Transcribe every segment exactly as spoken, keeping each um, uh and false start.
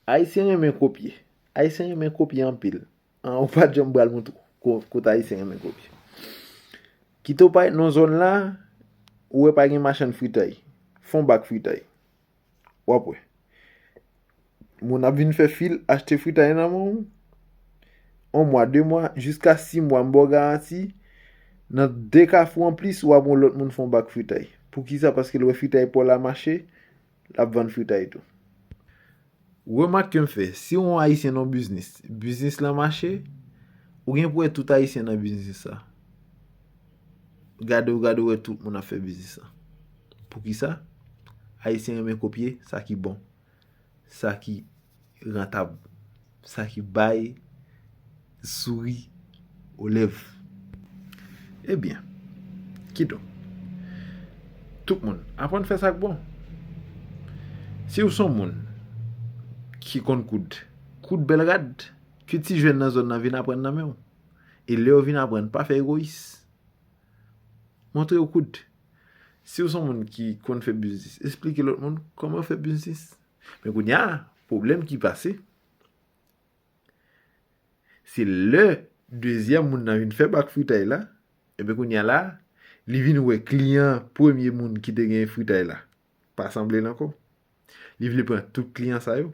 Ayisyen renmen kopye. Ayisyen renmen kopye anpil. An, ou pa t janm pral montre w ko- kote Ayisyen renmen kopye. Kite w parèt nan zòn la, ou wè pa gen machann fritay. Fè yon bak fritay. W ap wè. Moun ap vin fè fil, achte fritay nan men w. Yon mwa, de mwa, jiska sis mwa, m ba w garanti, nan de kafou anplis, w ap wè yon lòt moun fè yon bak fritay. Poukisa? Paske l wè fritay pa w la mache, l ap vann fritay tou. Remak ke m fè, si w yon Ayisyen nan yon biznis, biznis lan mache, ou gen pou wè tout Ayisyen nan biznis la. Gade w, gade w wè tout moun ap fè biznis lan. Poukisa? Ayisyen renmen kopye sa ki bon, sa ki rantab, sa ki bay souri o lèv. Ebyen, kidonk, tout moun, aprann fè sa k bon. Si w se yon moun ki konn koud, koud bèl rad, ke ti jèn nan zòn nan vin aprann nan men w. E lè yo vin aprann, pa fè egoyis. Montre yo koud. Si w se yon moun ki konn fè biznis, esplike lòt moun kòman yo fè biznis. Men kounye a, pwoblèm ki pase, se lè dezyèm moun nan vin fè bak fritay la, ebyen kounye a la, li vin wè kliyan premye moun ki te gen fritay la pa sanble l ankò. Li vle pran tout kliyan sa yo.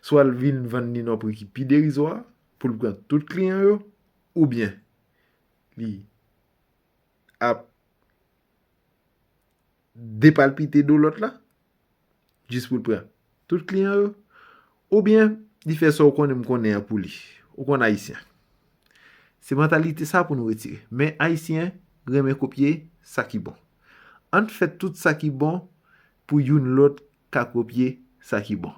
Swa l vin vann li nan pri ki pi derizwa pou l pran tout kliyan yo, oubyen li ap depalpite do lòt la, jis pou l pran tout kliyan yo, oubyen li fè sa w konnen m konnen an pou li. Ou konn Ayisyen. Se mantalite sa pou nou retire. Men Ayisyen renmen kopye sa ki bon. Ann fè tout sa ki bon pou youn lòt ka kopye sa ki bon.